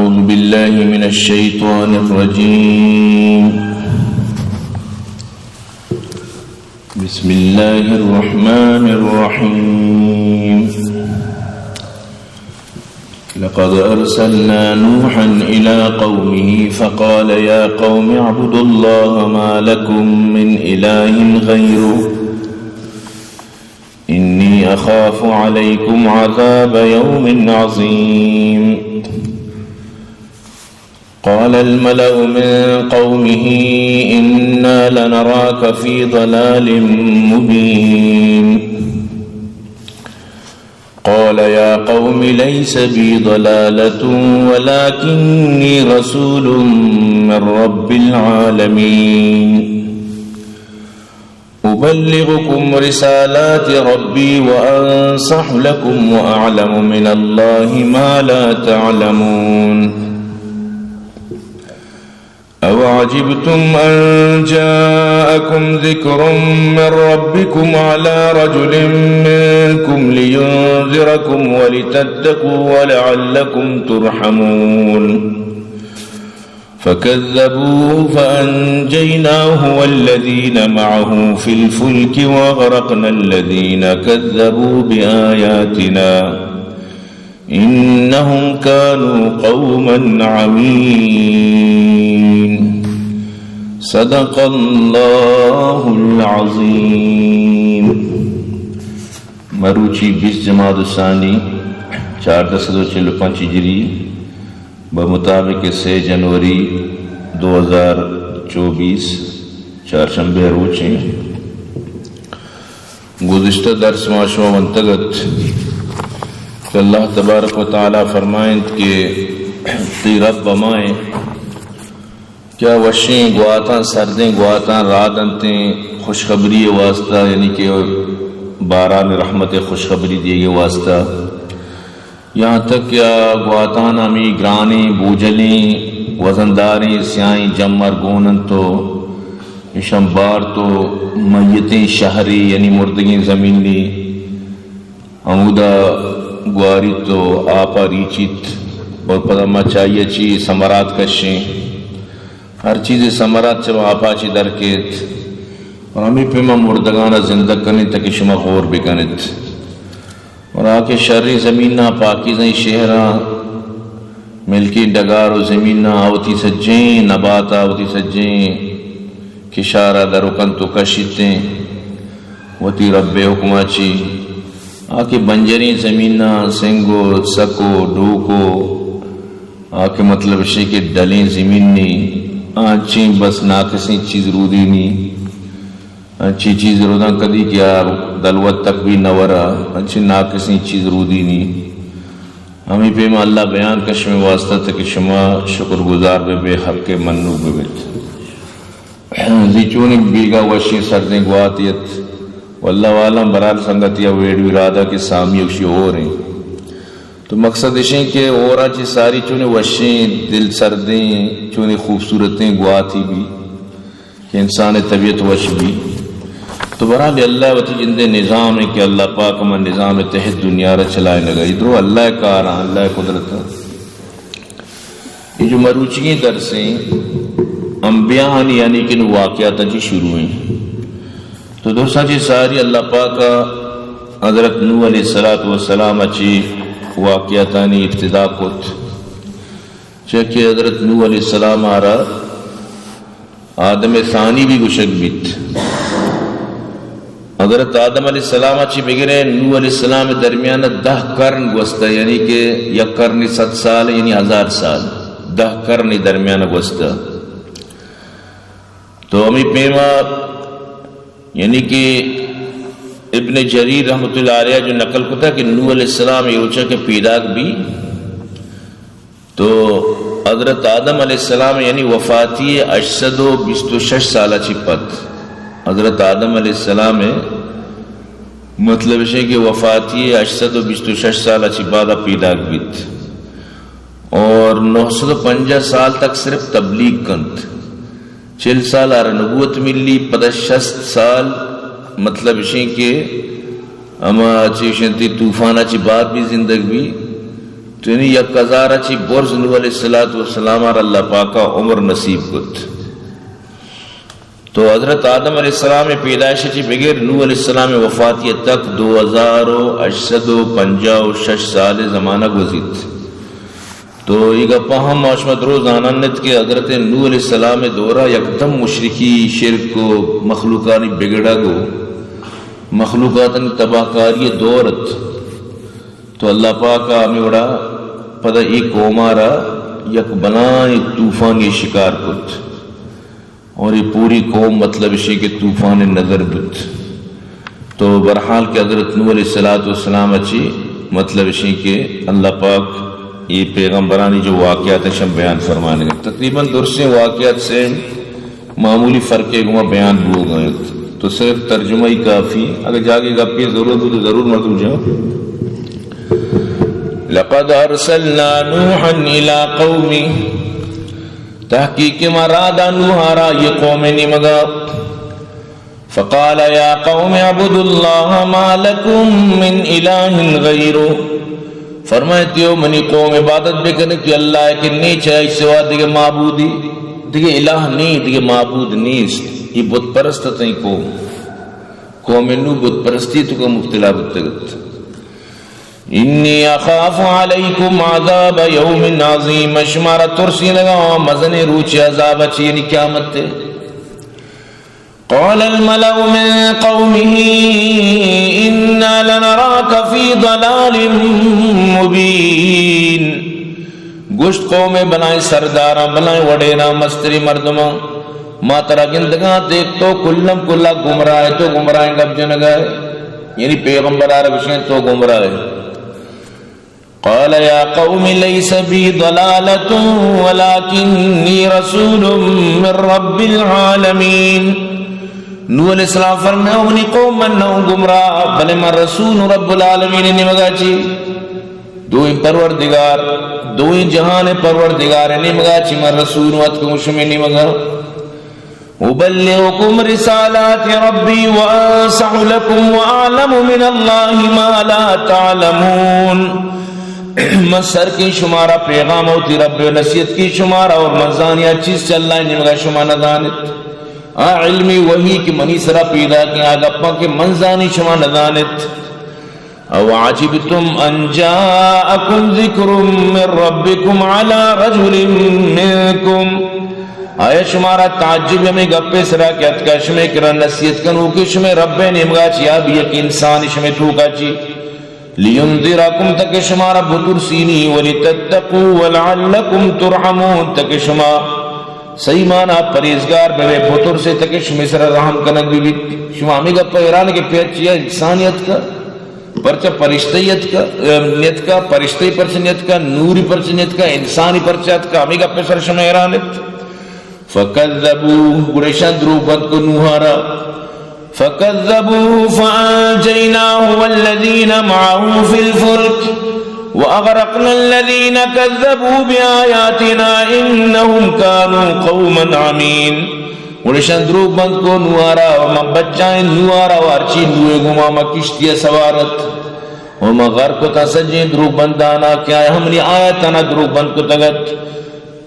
أعوذ بالله من الشيطان الرجيم. بسم الله الرحمن الرحيم. لقد أرسلنا نوحا إلى قومه فقال يا قوم اعبدوا الله ما لكم من إله غيره إني أخاف عليكم عذاب يوم عظيم. قال الملأ من قومه إنا لنراك في ضلال مبين. قال يا قوم ليس بي ضلالة ولكني رسول من رب العالمين. أبلغكم رسالات ربي وأنصح لكم وأعلم من الله ما لا تعلمون. أوعجبتم أن جاءكم ذكر من ربكم على رجل منكم لينذركم ولتتقوا ولعلكم ترحمون. فكذبوه فأنجيناه والذين معه في الفلك وأغرقنا الذين كذبوا بآياتنا إنهم كانوا قوما عمين. صدق الله العظيم. مروچی بیست جمادی الثانی، چاردہ سد و چل و پنچ ہجری، بمطابق سہ جنوری دو ہزار چوبیس، چارشنبے روچیں۔ گزشتہ درس ما شما ونتگ ات کہ اللہ تبارک و تعالی فرمائنت کہ تئی رب ہمائیں کہ آ وشیں گواتاں، سردیں گواتاں راہ دنتیں خوشخبری واسطہ، یعنی کہ باران رحمت خوشخبری دیگے واسطہ۔ یہاں تک کہ آ گواتان ہمے گرانیں، بوجلیں، وزنداریں سیاہیں جمر گون انت و ایشاں بارت و میتیں شہرے، یعنی مردگیں زمینے، ہمودا گواریت و آپا ریچیت اور پدا ما چائی چی ثمرات کشیں۔ ہر چیزے ثمرات چہ آپا چی در کیت اور ہمے پیما مردگانا زندگ کنیت تاکہ شما غور بکنیت۔ اور آ کہ شریں زمیناں، پاکیزیں شہراں، ملکیں ڈگار و زمیناں، آ وتی سجیں نباتا، وتی سجیں کشارا درو کنت و کشیتیں وتی رب حکما چی۔ آ کہ بنجریں زمیناں، سنگ و سک و ڈوک و آ کہ مطلب اشیں کہ ڈلیں زمین نی، آنچیں بس ناکسیں چیز رودی نی۔ انچیں چیز روداں کدی کہ آ دلوت تک بھی نہ ورا، انچیں ناکسیں چیز رودی نی۔ ہمے پیما اللہ بیان کشمے واسطہ تاکہ شما شکر گزار بہ بے، حق منوک بہ بیت۔ زی چونیں بیگا وشیں سردیں گواتے ات۔ واللہ عالم، برحال سنگتی ء ویڈیو ارادہ کہ سامی وشی ہوریں۔ تو مقصد اشیں کہ ہورا چی ساری چونیں وشیں، دل سردیں، چونیں خوبصورتیں گواتی بھی کہ انسان ء طبیعت وش بی۔ تو برحال اللہ وتی جندے نظام ہے کہ اللہ پاک ہما نظام تحت دنیا را چلائے لگا۔ ادرو اللہ کاراں، اللہ قدرت۔ یہ جو مروچی درسیں انبیاءانی یعنی کہ نو واقعات چی شروع ہیں۔ تو درساں چی ساری اللہ پاک حضرت نوح علیہ الصلوۃ والسلام چی واقعاتانی ابتدا کت۔ چہ کہ حضرت نوح علیہ السلام آرا آدم ثانی بھی گوشگ بیت۔ حضرت آدم علیہ السلام چی بگرے، نوح علیہ السلام درمیان دہ قرن گوستہ، یعنی کہ یک قرن صد سال، یعنی ہزار سال، دہ قرن درمیان گوستہ۔ تو ہمیں پیما، یعنی کہ ابن جریر رحمت اللہ علیہ جو نقل کتا کہ نوح علیہ السلام یہ روچا کہ پیداک بھی، تو حضرت آدم علیہ السلام یعنی وفاتی ہشت سد و بیست و شش سال چی پد، حضرت آدم علیہ السلام مطلب ہے کہ وفاتی ہشت سد و بیست و شش سال چی بعد پیداک بیت اور نو سد و پنجاہ سال تک صرف تبلیغ کنت۔ چل سال آرا نبوت ملی، پدا شست سال، مطلب اشیں کہ ہما چیشنتی طوفانا چی بعد بھی زندگ بھی، تو یعنی یک ہزار چی برز نوح علیہ الصلوۃ والسلام ءَ را اللہ پاک ءَ عمر نصیب کت۔ تو حضرت آدم علیہ السلام ءِ پیدائش چی بگر نوح علیہ السلام ءِ وفاتی تک دو ہزار و ہشت سد و پنجاہ و شش سال زمانہ گوزیت۔ تو اے گپا ہم ما شما درو زانان انت کہ حضرت نوح علیہ السلام ءِ دورا یکدم مشرکی، شرک و مخلوقانی بگڑگ و مخلوقاتانی تباہ کاری دور ات۔ تو اللہ پاک ءَ ہمے وڑا پدا اے قوم ءَ را یک بلائیں طوفانی شکار کت۔ اور اے پوری قوم مطلب اشی کہ طوفان نظر بوت۔ تو بہرحال کہ حضرت نوح علیہ الصلوۃ والسلام چی مطلب اشی کہ اللہ پاک اے پیغمبرانی جو واقعات اش ہم بیان فرمانے۔ تقریباً درسیں واقعات سے معمولی فرق گما بیان بوگ ءَ انت۔ تو صرف ترجمہ ہی کافی۔ اگر جاگے گپے ضرورت ہو تو ضرور مردم جاؤ۔ لقد ارسلنا نوحا الی قومه، تحقیق ما راہ دا نوح ءَ را اے قوم ءِ نیمگا۔ فقال یا قوم اعبدوا اللہ ما لکم من الہ غیرہ، فرمائیت، او منی قوم، عبادت بکنے کہ اللہ ءِ کہ نیچے آئی سوا دگہ معبودی، دگہ الہ نی، دگہ معبود نیست۔ اے بت پرست اتیں قوم، قوم نوح بت پرستی توکا مبتلا بوتگ ات۔ انی اخاف علیکم عذاب یوم عظیم، شمارا ترسینگا مزنیں روچ عذاب چی، یعنی قیامت ءِ۔ قال الملأ من قومه انا لنراك في ضلال مبين۔ گوشت قوم ءِ بلائیں سرداراں، بلائیں وڈیراں، مستری مردماں، ما ترا گندگاں دیکھ تو کلم کلا گمراہ ئے، تو گمراہیں گپ جنگا ئے، یعنی پیغمبر ءَ را گوشیں تو گمراہ ئے۔ قال یا قوم لیس بی ضلالة ولکنی رسول من رب العالمین۔ نوح علیہ السلام فرمائے، او منی قوم، من نہ اوں گمراہ، بلے من رسول اوں رب العالمین ءِ نیمگا چی، دوئیں پروردگار، دوئیں جہان ءِ پروردگار ءِ نیمگا چی من رسول اوں، اتکوں شمے نیمگا۔ ابلغکم رسالات ربی وانصح لکم واعلم من اللہ ما لا تعلمون۔ من سر کیں شمارا پیغام وتی رب ءِ، نصیحت کیں شمارا، اور من زانی آ چیز چہ اللہ ءِ نیمگا شما نہ زانت۔ آ علم وحی کہ منی سرا پیداکیں، آ گپاں کہ من زانی شما نہ زانت۔ او عجبتم ان جاءکم ذکر من ربکم علی رجل منکم، آیا شمارا تعجب ہمے گپے سرا کہ اتکا شمے کرا نصیحت کنوکے شمے رب ءِ نیمگا چی، آ بھی یک انسان شمے توکا چی، لینذرکم، تاکہ شمارا بترسینی، ولتتقوا ولعلکم ترحمون، تاکہ شما صحیح معنی پرہیزگار بہ بے، بترسے، تاکہ شمے سرا رحم کنگ بہ بیت۔ شما ہمے گپا حیران کہ پیا چیا انسانیت کا پرچہ پرشتہ اتکا، ام، نیتکا، پرشتہ پرچہ نیتکا، نوری پرچہ نیتکا، انسانی پرچہ اتکا، ہمے گپے سر شما حیران ات۔ فکذبوہ، گڑا ایشاں دروگ بند کو نوح ءَ را۔ فکذبوہ فانجیناہ والذین معہ فی الفلک واغرقنا الذین کذبوا بآیاتنا انہم کانوا قوما عمین۔ گڑا ایشاں دروگ بند کو نوح ءَ را، و من بچائیں نوح ءَ را، و ہرچی نوح ءِ گوما ما کشتی ءَ سوار ات، و ما غرق کتاں سجیں دروگ بندانا کہ آیا ہمنی آیاتانا دروگ بند کتگ ات۔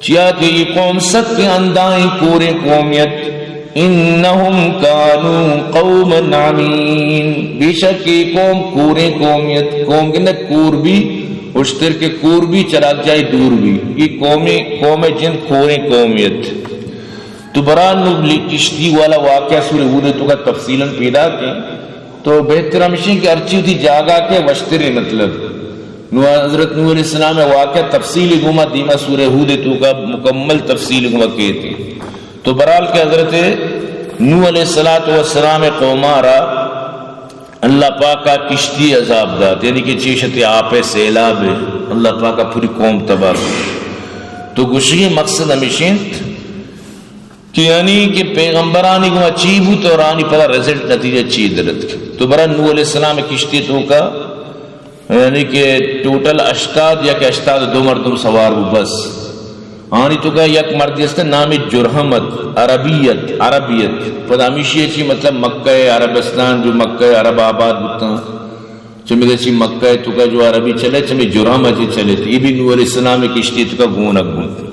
چیا کہ اے قوم سک اندائیں کوریں قومی ات۔ انہم کانوا قوما عمین، بے شک اے قوم کوریں قومی ات۔ قوم گندہ کور بھی، اشتر کہ کور بھی، چراگ جائی دور بھی۔ اے قوم، قوم جند کوریں قومی ات۔ تو بران نو کشتی والا واقعہ سورہ ہود ءِ توکا تفصیلاً پیدا کیں، تو بہتر ہمشی کہ ہرچی وتی جاگہ کہ وشتریں مطلب۔ نو حضرت نوح علیہ السلام ءِ واقعہ تفصیل گوما دیما سورہ ہود ءِ توکا مکمل تفصیل گوما کیتے۔ تو برحال کہ حضرت نوح علیہ الصلوۃ والسلام ءِ قوم ءَ را اللہ پاک ءَ کشتی عذاب دات، یعنی کہ چیشت آپ ءِ سیلاب ءَ اللہ پاک ءَ پوری قوم تباہ کت۔ تو گوشگی مقصد ہمیش انت کہ یعنی کہ پیغمبرانی گوما چی بوت اور آنی پدا رزلٹ، نتیجہ چی درت۔ تو برا نوح علیہ السلام کشتی توکا یعنی کہ ٹوٹل ہشتاد یا کہ ہشتاد دو مردم سوار بو بس۔ آنی توکا یک مردی است نامی جرہمت، عربیت، عربیت۔ پدا ہمیشی چی مطلب مکہ عربستان، جو مکہ عرب آباد بوتاں۔ چمیدا چی مکہ توکا جو عربی چلے، چمی جرہم چی چلے، ای بھی نوح علیہ السلام کشتی توکا گونگ بوت۔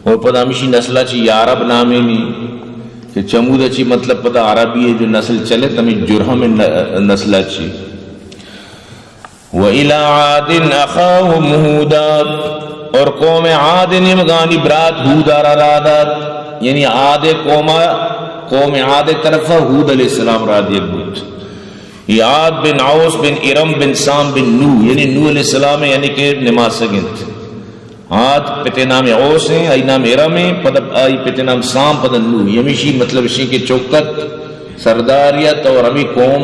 اور پدا ہمشی نسلہ چی یارب نامے نی، کہ چمودا چی مطلب پدا عربی جو نسل چلے، تمی جرہم ن-، نسلہ چی۔ وَإِلَىٰ عَادٍ أَخَاهُمْ هُودًا، اور قوم عاد نیمگانی برات ہود آرا را دات، یعنی عاد قوم، قوم عاد طرف ہود علیہ السلام را دیگ بوت۔ یہ عاد بن اوس بن ارم بن سام بن نوح، یعنی نوح علیہ السلام یعنی کہ نماسگ انت۔ عاد پتے نام اوس ہیں، آئی نام ارم ہیں، پد آئی پتے نام سام، پد نوح۔ ہمیشی مطلب اشی کہ چوکت سرداریت اور ہمی قوم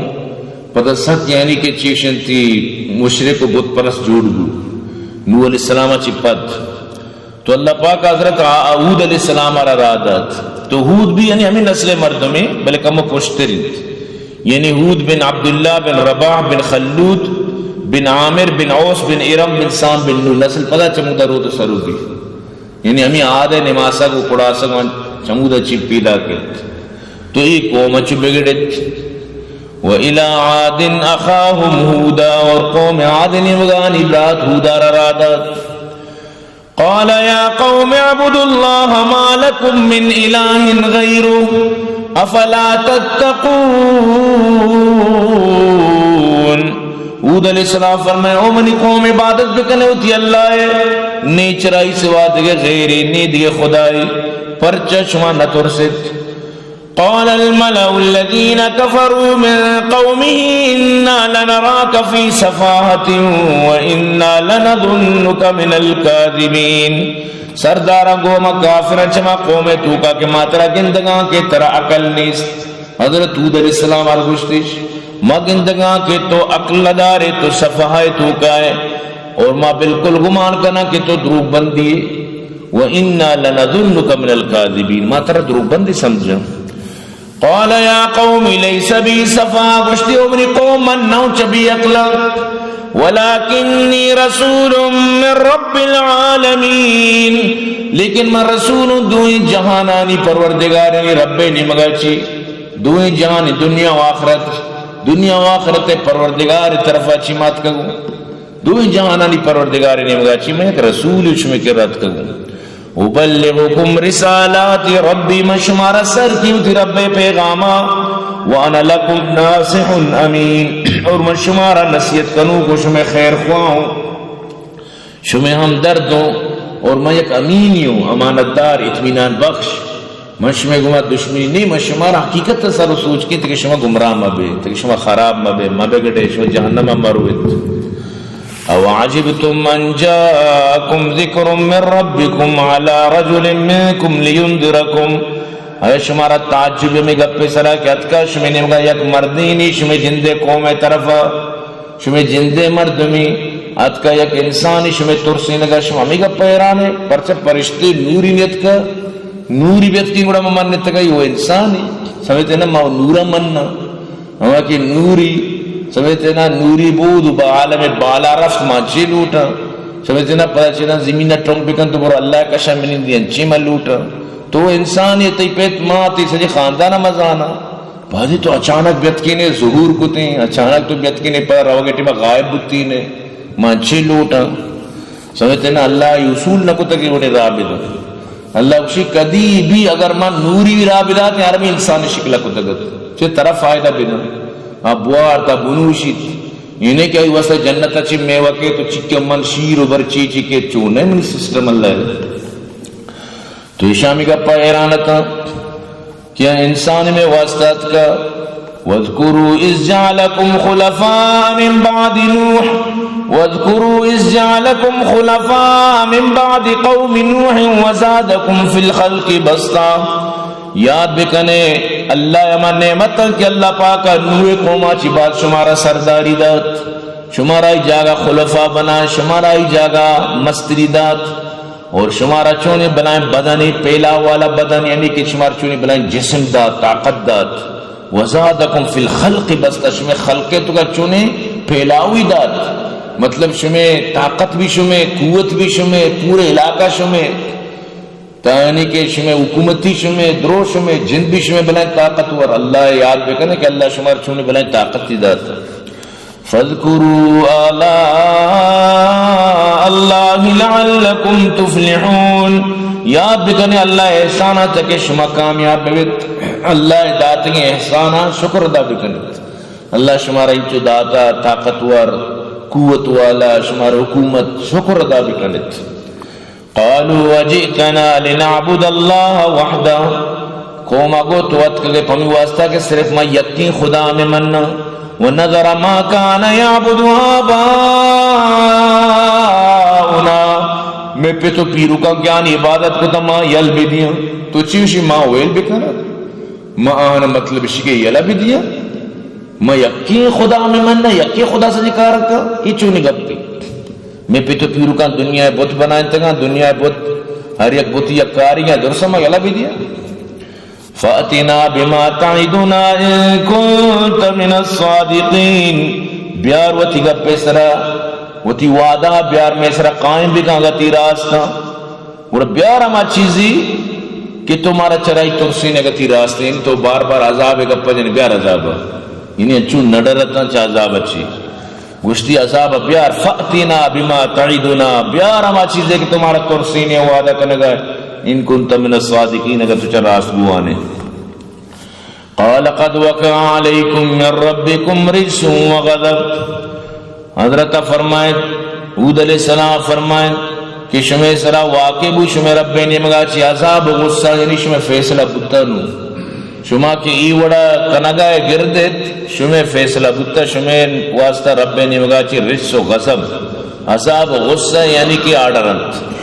پدا سک یعنی کہ چیشنتی مشرک و بت پرست جوڑ بو نوح علیہ السلام چی پد۔ تو اللہ پاک حضرت ہود علیہ السلام را را دات۔ تو ہود بھی یعنی ہمیں نسل مردمیں، بلے کم پشتر انت۔ یعنی ہود بن عبداللہ بن رباح بن خلود بن عامر بن اوس بن ارم بن سام بن نوح، نسل پدا چمودا روت سرو بھی۔ یعنی ہمیں عاد نماسگ و کڑاسگ چمودا چی پیدا کرت۔ تو ای قوم چو بگڑت۔ وَإِلَىٰ عَادٍ أَخَاهُمْ هُودًا، اور قوم عاد نیمگانی برات ہودا را را دات۔ قَالَ يَا قَوْمِ اعْبُدُوا اللَّهَ مَا لَكُم مِّنْ إِلَٰهٍ غَيْرُهُ أَفَلَا تَتَّقُونَ۔ ہود علیہ السلام فرمائے، او منی قوم، عبادت بکنے وتی اللہ ءِ، نی چرائی سوا دگہ غیرے، نی دگہ خدائے، پرچا شما نہ ترست؟ قَالَ الْمَلَأُ الَّذِينَ كَفَرُوا مِن قَوْمِهِ إِنَّا لَنَرَاكَ فِي سَفَاهَةٍ وَإِنَّا لَنَظُنُّكَ مِنَ الْكَاذِبِينَ۔ سرداراں گو ہما کافراں چما قوم توکا کہ ما ترا گندگاں کہ ترا عقل نیست۔ حضرت ہود علیہ السلام آر گوشتش، ما گندگاں کہ تو عقل ندارے، تو سفاہے توکائے، اور ما بالکل گمان کناں کہ تو دروگ بندی ئے۔ وَإِنَّا لَنَظُنُّكَ مِنَ الْكَاذِبِينَ، ما ترا دروگ بندی سمجھاں۔ قَالَ يَا قَوْمِ لَيْسَ بِي سَفَاهَةٌ، گوشتی، او منی قوم، من نوں چہ بے عقلاں، وَلَٰكِنِّي رَسُولٌ مِّن رَّبِّ الْعَالَمِينَ، لیکن من رسول اوں دوئیں جہانانی پروردگارانی رب ءِ نیمگا چی، دوئیں جہان، دنیا و آخرت، دنیا و آخرت ءِ پروردگار ءِ طرفا چی ما اتکگوں۔ دوئیں جہانانی پروردگار ءِ نیمگا چی من یک رسول شمے کرا اتکگوں۔ أُبَلِّغُكُمْ رِسَالَاتِ رَبِّي، من شمارا سر کی وتی رب ءِ پیغاما، وَأَنَا لَكُمْ نَاصِحٌ أَمِينٌ، اور من شمارا نصیحت کنوک و شمے خیر خواہ اوں، شمے ہمدرد اوں، اور من یک امینی اوں، امانت دار، اطمینان بخش۔ من شمے گوما دشمنی نی، من شمارا حقیقت ءِ سر و سوچ کیت کہ شما گمراہ مہ بے، کہ شما خراب مہ بے، مہ بگڑے، شما جہنم ءَ مہ رویت۔ أَوَعَجِبْتُمْ أَن جَاءَكُمْ ذِكْرٌ مِّن رَّبِّكُمْ عَلَىٰ رَجُلٍ مِّنكُمْ لِيُنذِرَكُمْ، آیا شمارا تعجب ہمے گپ ءِ سرا کہ اتکا شمے نیمگا یک مردینے شمے جندے قوم ءِ طرفا؟ شمے جندے مردمے اتکا، یک انسانے شمے ترسینگا، شما ہمے گپا حیران ئے؟ پرچا پرشتے نوری نیتکا، نوری بیتکیں گڑا ما منتگا، او انسانے۔ سمجھتے نا، ما نورا مننا۔ ہما کہ نوری، سمجھتے نا، نوری بود و با عالم بالا رفت، ما چے لوٹاں؟ سمجھتے نا، پدا چے نا زمین ٹنگ بکن تو برو اللہ کشا منندی، انچے ما لوٹاں۔ تو انسانے، تئی پت ماتے، سجے خاندان مزانا۔ بازی تو اچانک بیتکینے، ظہور کتیں، اچانک تو بیتکینے، پدا روگ ءِ ٹیما غائب بوتینے، ما انچے لوٹاں؟ سمجھتے نا، اللہ ءَ اصول نہ کتگ کہ وڑے راہ بدنت۔ اللہ گوشی، کدی بھی اگر من نوری راہ بداتیں، ہر ہمے انسانی شکل ءَ کتگ ات، چہ ترا فائدہ بدنت؟ آ بوارت، آ بنوشیت، اے نہ کہ آئی واسطہ جنت ءَ چہ میوہ کیت و چکے من شیر و برچی چی کیت، چو نہ منی سسٹم اللہ ءِ۔ تو ایشاں ہمے گپا حیران اتاں کہ آ انسان مئے واسطہ اتکا۔ واذكروا إذ جعلكم خلفاء من بعد نوح، واذكروا إذ جعلكم خلفاء من بعد قوم نوح وزادكم في الخلق بسطة۔ یاد بکنے اللہ ءِ ہما نعمتاں کہ اللہ پاک ءَ نوح ءِ قوما چی بعد شمارا سرداری دات، شمارا ای جاگہ خلفاء بنا، شمارا ای جاگہ مستری دات۔ اور شمارا چونیں بلائیں بدنے، پیلاو والا بدن، یعنی کہ شمارا چونیں بلائیں جسم دات، طاقت دات۔ وزادکم فی الخلق بسطة، شمے خلق توکا چونیں پیلاوی دات۔ مطلب شمے طاقت بھی شمے، قوت بھی شمے، پورے علاقہ شمے۔ تا یعنی کہ شمے حکومتی شمے، درو شمے، جند بھی شمے بلائیں طاقتور۔ اللہ یاد بکنے کہ اللہ شمارا چونیں بلائیں طاقتی دات۔ فاذكروا آلاء الله لعلكم تفلحون۔ یاد بکنے اللہ احساناں تاکہ شما کامیاب ببیت۔ اللہ داتگیں احساناں شکر ادا بکنیت۔ اللہ شمارا انچو داتا، طاقتور، قوت والا، شمارا حکومت، شکر ادا بکنیت۔ قالوا أجئتنا لنعبد الله وحده۔ قوم ءَ گوت، تو اتکگے پمی واسطہ کہ صرف ما یکیں خدا میں مننا، ونذر ما كان يعبد آباؤنا، میں پت و پیرکاں کہ آنی عبادت کتا ما یل بدیاں، تو چی وشی ما ویل بکناں؟ ما آن مطلب شی کہ یلا بدیاں؟ ما یکیں خدا میں مننا، یکیں خدا سجی کار کا، یہ چونی گپی؟ میں پت و پیرکاں دنیا بت بنائیں تگاں، دنیا بت، ہر یک بتی یک کاری گا، درست ما یلا بدیاں؟ فأتنا بما تعدنا إن كنت من الصادقين۔ بیار وتی گپ سرا، وتی وعدہ بیار میں سرا قائم بکاں گتی راستاں۔ گڑا بیار ہما چیزی کہ تو مارا چرائی ترسین گتی راستیں، تو بار بار عذاب گپ جن، بیار عذاب۔ یعنی چون نڈرتاں چا عذاب چی۔ گوشتی عذاب بیار، فأتنا بما تعدنا، بیار ہما چیزے کہ تو مارا ترسین وعدہ کنگا، ان كنت من الصادقين، اگر تو چا راست گوانے۔ قال قد وقع عليكم من ربكم رجس وغضب۔ حضرت فرمائے، ہود علیہ السلام فرمائے کہ شمے سرا واقع بو شمے رب نیمگا چی عذاب و غصہ، یعنی شمے فیصلہ بوتا نو۔ شما کہ ای وڑا کنگا گردت، شمے فیصلہ بوتا، شمے واسطہ رب نیمگا چی رجس و غضب، عذاب و غصہ، یعنی کہ آرڈر انت۔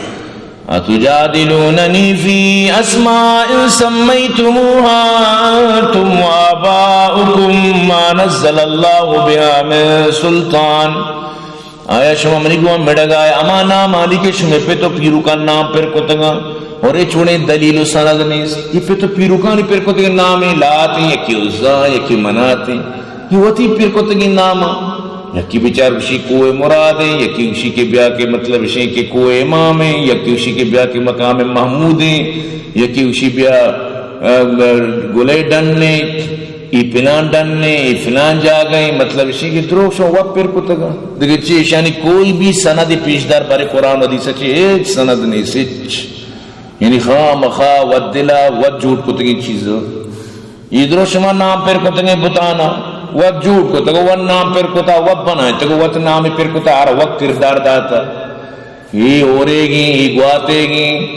أتجادلونني في أسماء سميتموها أنتم وآباؤكم ما نزل الله بها من سلطان۔ آیا شما منی گوما مڑگا ئے ہما نامانی کہ شمے پت و پیرکان نام پر کتگاں، اور اے چوڑیں دلیل و سند نیست؟ یہ پت و پیرکانی پر کتگیں نامیں، لات ہیں، یکی عزا ہیں، یکی منات ہیں۔ یہ وتی پر کتگیں نام۔ یکی بچار گوشی کوہ مراد ہیں، یکی گوشی کہ بیا کہ مطلب اشیں کہ کوہ امام ہیں، یکی گوشی کہ بیا کہ مقام محمود ہیں، یکی گوشی بیا، آ، گلے ڈن ہیں، ای پلان ڈن ہیں، ای پلان جاگہ ہیں، مطلب اشیں کہ دروغ شو وت پر کتگا۔ دیگہ چی اشانی کوئی بھی سند پیش دار بارے قرآن و حدیث چی ہچ سند نہیں، ہچ۔ یعنی خواہ مخواہ وت دلا وت جوڑ کتگیں چیز۔ ای درو شما نام پر کتگیں بتانا، وت جوڑ کتگ، وت نام پر کتا، وت بنائتگ، وت نام پر کتا، ہر وت کردار داتا۔ ای اوریگیں، ای گواتیگیں،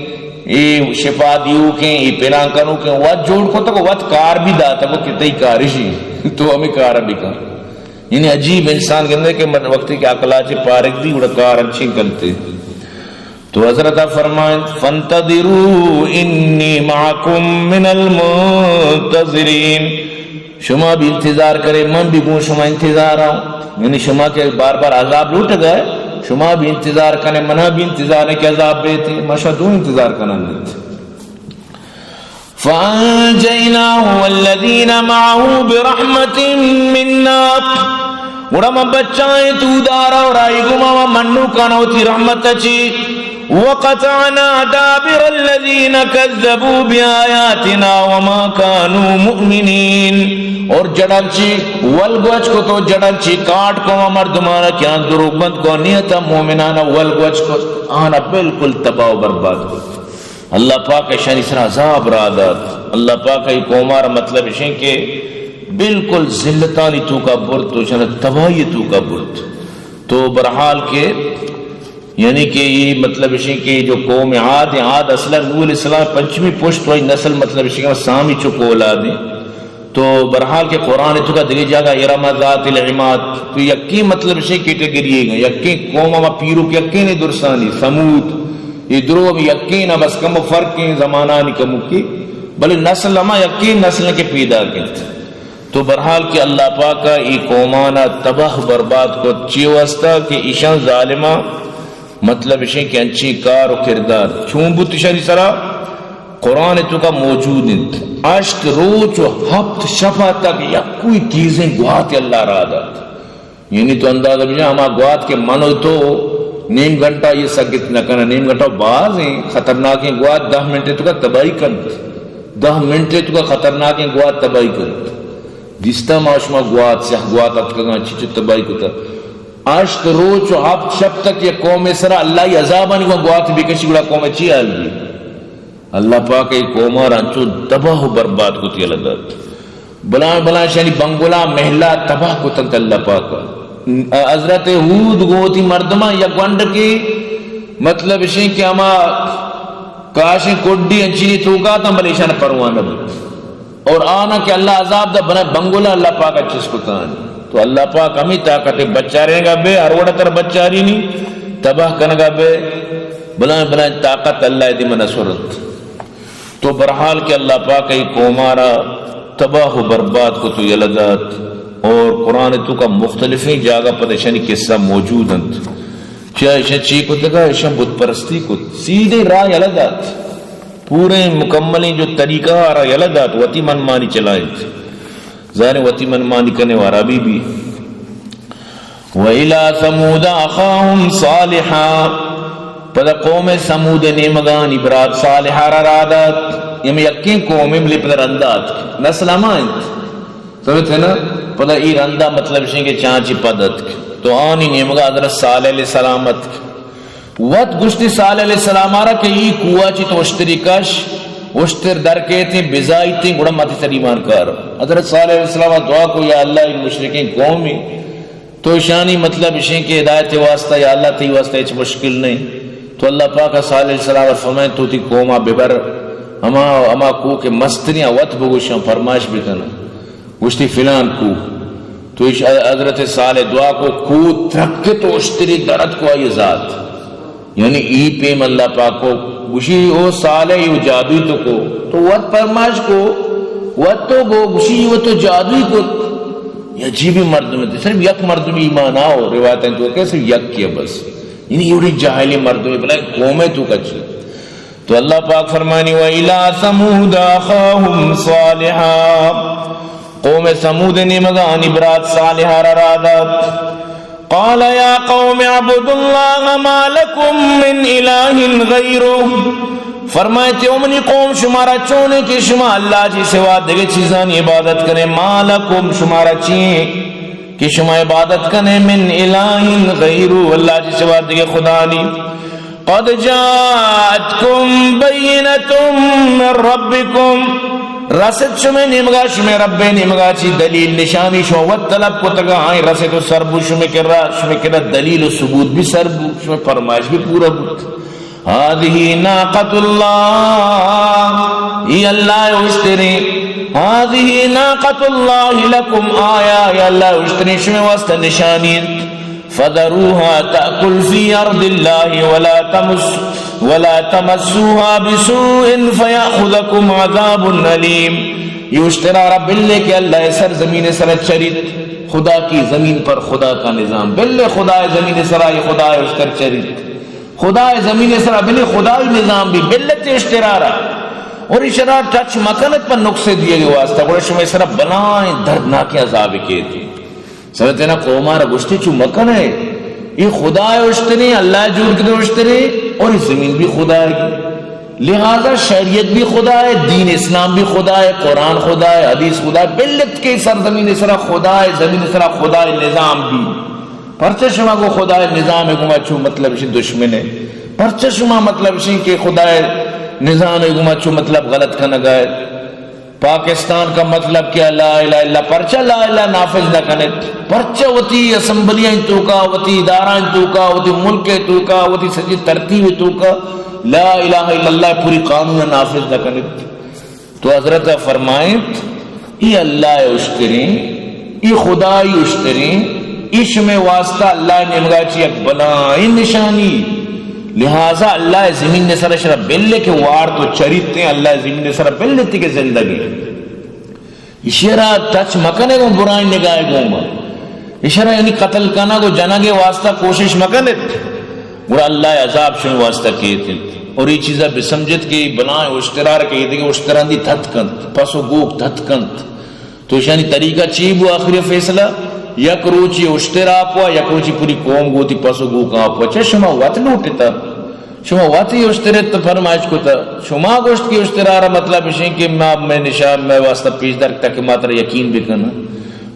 ای شفا دیوکیں، ای پلان کنوکیں، وت جوڑ کتگ، وت کار بھی داتگ کہ تئی کارشی، تو ہمیں کار بکن۔ یعنی عجیب انسان گندے کہ من وقتی کہ عقلا چی پارگ دی، گڑا کار انچیں کنتے۔ تو حضرت فرمائیں، فانتظروا انی معکم من المنتظرین، شما بھی انتظار کرے، من بھی گوں شما انتظار آں۔ یعنی شما کہ بار بار عذاب لوٹ گئے، شما بھی انتظار کنے، منا بھی انتظار ہے کہ عذاب بیتے، ما شما دو انتظار کنن۔ فأنجيناه والذين معه برحمة منا، گڑا ما بچائیں تو دارا اور آئی گما و منو کانا وتی رحمت چی۔ وقطعنا دابر الذين كذبوا بآياتنا وما كانوا مؤمنين، اور جڑن چی ول گوچ کو تو جڑن چی کاٹ کو مردمانا کیا دروگ بند کو نیتا مومنانا ول گوچ کو آنا بالکل تباہ و برباد کو۔ اللہ پاک اشانی سرا عذاب را دات۔ اللہ پاک ای قومار مطلب اشیں کہ بالکل ذلتانی توکا برت و اشان تباہی توکا برت۔ تو برحال کہ یعنی کہ یہ مطلب اشیں کہ جو قوم عاد ہیں، عاد اصلا نوح علیہ السلام پنچمی پشت وائی نسل مطلب اشیں کہ سامی چک اولاد ہیں۔ تو برحال کہ قرآن توکا دگہ جاگہ ارم ذات العماد، تو یکیں مطلب اشیں کیٹیگری ہے، یکیں قوم ہما پیروک یکیں نے درسانی، ثمود، یہ درو ہم یکیں نہ، بس کم فرق ہیں زمانانی کمکی، بلے نسل ہما یکیں نسل کے پیدا کیت۔ تو برحال کہ اللہ پاکا ای قومانا تباہ برباد کت، چی واسطہ کہ ایشان ظالماں مطلب اشیں کہ انچیں کار و کردار چون بوت اشانی سرا قرآن توکا موجود انت۔ ہشت روچ و ہپت شپا تک یکوئی تیزیں گواتے اللہ را دات۔ یعنی تو اندازہ بجن، ہما گوات کہ من و تو نیم گھنٹہ یہ سگت نہ کنہ، نیم گھنٹہ باز ہیں، خطرناکیں گوات دہ منٹ توکا تباہی کنت، دہ منٹ توکا خطرناکیں گوات تباہی کنت۔ دیستہ ما شما گوات، سیاہ گوات اتکگاں، چی چو تباہی کتا۔ ہشت روچ و ہفت شپ تک یک قوم سرا اللہ ای عذابانی گوات بکشی، گڑا قوم چی حال بی؟ اللہ پاک ای قوما را انچو تباہ و برباد کت یلہ دات۔ بلائیں بلائیں شانی بنگلہ محلہ تباہ کتنت اللہ پاک۔ حضرت ہود گوں وتی مردماں یک گونڈکے، مطلب اشیں کہ ہما کاشیں کڈی انچینی توکا تاں، بلے ایشان پرواہ نہ بوت۔ اور آنا کہ اللہ عذاب دا بنا بنگلہ اللہ پاک چست کتان۔ تو اللہ پاک ہمیں طاقت بچارینگا بے، ہر وڑا تر بچارینی، تباہ کنگا بے، بلائیں بلائیں طاقت اللہ دی من سرنت۔ تو برحال کہ اللہ پاک ای قومارا تباہ و برباد کت و یلہ دات۔ اور قرآن توکا مختلفیں جاگہ پد اشانی قصہ موجود انت۔ چیا اشان چی کتگا؟ اشان بت پرستی کت، سیدھے راہ یلہ دات، پورے مکملیں جو طریقہ آرا یلہ دات، وتی من مانی چلائنت۔ ظاہر وتی من مانی کنے وارا بی بی۔ وَإِلَىٰ ثَمُودَ أَخَاهُمْ صَالِحًا، پدا قوم ثمود نیمگانی برات صالحا را را دات۔ یم یکیں قوم، بلے پدا رندا اتک، نسل ہما انت۔ سمجھتے نا؟ پدا ای رندا مطلب شیں کہ چانچی پد اتک۔ تو آنی نیمگا حضرت صالح علیہ السلام اتک۔ وت گوشتی صالح علیہ السلام آرا کہ ای کوہ چی تو اشتری کش، اشتر در کیتیں، بزائیتیں، گڑا ماتی سر ایمان کار۔ حضرت صالح علیہ السلام دعا کو، یا اللہ، ای مشرکیں قومی، تو اشانی مطلب اشیں کہ ہدایت واسطہ، یا اللہ، تی واسطہ ہچ مشکل نہیں۔ تو اللہ پاک صالح علیہ السلام فرمائیں، تو تی قوما ببر، ہما، ہما کو کہ مستریاں وت بگوشاں، فرمائش بکن۔ گوشتی، فلان کوہ۔ تو ایش حضرت صالح دعا کو، کوہ ترکت و اشتری درت کو آئی ذات۔ یعنی ای پیم اللہ پاک کو گوشی، او صالح، یو جادوی تو کو۔ تو وت پرماش کو، وت تو گو گوشی، و تو جادوی کو۔ یہ عجیبی مردم ہے، صرف یک مردم ایمان آو، روایت تو کہ صرف یک کیا بس۔ یعنی یوڑی جاہلی مردم ہے، بلائیں قوم ہے تو کچی۔ تو اللہ پاک فرمانی، وَإِلَىٰ ثَمُودَ أَخَاهُمْ صَالِحًا، قوم ثمود نیمگانی برات صالحا را را دات۔ قَالَ يَا قَوْمِ اعْبُدُوا اللَّهَ مَا لَكُم مِّنْ إِلَٰهٍ غَيْرُهُ۔ فرمائیتے، او منی قوم، شمارا چونے کہ شما اللہ چی سوا دگہ چیزانی عبادت کنے؟ مَا لَكُم، شمارا چی کہ شما عبادت کنے، مِّنْ إِلَٰهٍ غَيْرُهُ، اللہ چی سوا دگہ خدانی۔ قَدْ جَاءَتْكُم بَيِّنَةٌ مِّن رَّبِّكُمْ، رست شمے نیمگا، شمے رب نیمگا چی دلیل نشانی شما وت طلب کتگا، آئیں رست و سر بو شمے کرا، شمے کرا دلیل و ثبوت بھی سر بو، شمے فرمائش بھی پورا بوت۔ هَٰذِهِ نَاقَةُ اللَّهِ، ای اللہ اشتریں، هَٰذِهِ نَاقَةُ اللَّهِ لَكُمْ آيَةً، ای اللہ اشتریں شمے واسطہ نشانی انت۔ فَذَرُوهَا تَأْكُلْ فِي أَرْضِ اللَّهِ وَلَا تَمَسُّ، وَلَا تَمَسُّوهَا بِسُوءٍ فَيَأْخُذَكُمْ عَذَابٌ أَلِيمٌ۔ یہ اشترا را بلے کہ اللہ سر زمین سر چریت، خدا کی زمین پر خدا کا نظام۔ بلے خدا زمین سرا، یہ خدا اشتر چریت۔ خدا زمین سرا بلے خدائی نظام بھی بلت اشترا را۔ اور اشرا ٹچ مکنت پر نقصے دیے گے واسطہ، گڑا شما سرا بلائیں دردناکیں عذاب کیتی۔ سمجھتے نا، قومارا گوشتے چو مکن ہے، یہ خدا اشتریں، اللہ جوڑ کتے اشتریں، اور یہ زمین بھی خدا ہے۔ لہذا شریعت بھی خدا ہے، دین اسلام بھی خدا ہے، قرآن خدا ہے، حدیث خدا ہے، بلت کے سرزمین سرا خدا ہے، زمین سرا خدا ہے، نظام بھی۔ پرچہ شما کو خدا ہے نظام ہے گما چو مطلب شی دشمن ہے؟ پرچہ شما مطلب شی کہ خدا ہے نظام ہے گما چو مطلب غلط کنگا ہے؟ پاکستان کا مطلب کیا؟ لا الہ الا، پرچہ لا الہ نافذ نہ کنت؟ پرچہ وتی اسمبلیاں توکا، وتی ادارہ توکا، وتی ملک توکا، وتی سجی ترتیب توکا لا الہ الا اللہ پوری قانون نافذ نہ کنت؟ تو حضرت فرمائیت، ای اللہ اشتریں، ای خدائی اشتریں، ای شمے واسطہ اللہ نیمگا چی یک بلائیں نشانی۔ لہذا اللہ زمین نے سر شرا بلے کہ وارت و چریتیں، اللہ زمین نے سر بلے تی کہ زندگی۔ اشرا ٹچ مکنے گوں برائیں نگاہ گوما۔ اشرا یعنی قتل کنگ و جنگ واسطہ کوشش مکنت۔ گڑا اللہ عذاب شمے واسطہ کیت انت۔ اور یہ چیزا بسمجھت کہ بلائیں اشترار کہ یہ دیگه اشتران دی تھت کنت، پس و گوک تھت کنت۔ تو اشانی طریقہ چی بو؟ آخری فیصلہ، یک روچی اشتر آپ ہوا، یک روچی پوری قوم گوتی پس و گوک آپ ہوا۔ چہ شما وت لوٹتا؟ شما وتی اشتر ات فرمائش کتا، شما گوشت کہ اشترارا مطلب اشیں کہ ما، میں نشان، میں واسطہ پیش دار کتا کہ ما ترا یقین بکن۔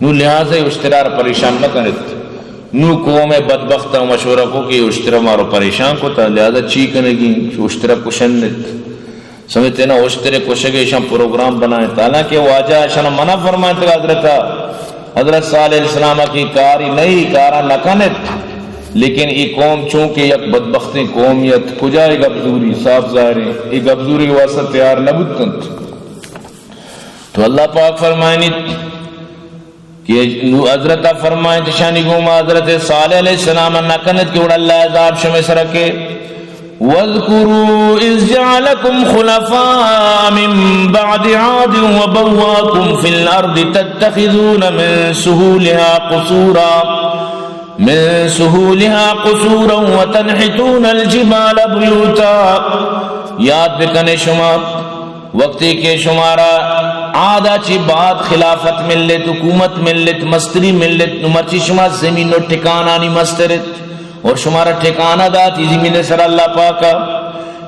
نو لہذا اشترار پریشان مکنت۔ نو قوم بدبخت مشورہ کو کہ اشترا مارو پریشان کتا، لہذا چی کنگی؟ اشترا کشنت۔ سمجھتے نا، اشترے کشگے ایشاں پروگرام بنائیں۔ حالانکہ واجہ ایشاں منع فرمائیں تک حضرت، حضرت صالح علیہ السلام کی کاری نہیں، کارا نہ کنت۔ لیکن ای قوم چونکہ یک بدبختیں قومی ات، کجا ای گبزوری؟ صاف ظاہر ہے، ای گبزوری واسطہ تیار نہ بوتنت۔ تو اللہ پاک فرمائنیت، کہ نو حضرت فرمائیں، شانی گوما حضرت صالح علیہ السلام نہ کنت کہ گڑا اللہ عذاب شمے سرا کے۔ واذكروا إذ جعلكم خلفاء من بعد عاد وبوأكم في الأرض تتخذون من سهولها قصورا، من سهولها قصورا وتنحتون الجبال بيوتا۔ یاد بکنے شما وقتی کہ شمارا عادا چی بعد خلافت ملت، حکومت ملت، مستری ملت، نو مرچی شما زمین و ٹکانانی مسترت اور شمارا ٹکانہ دات ای زمین سر اللہ پاکا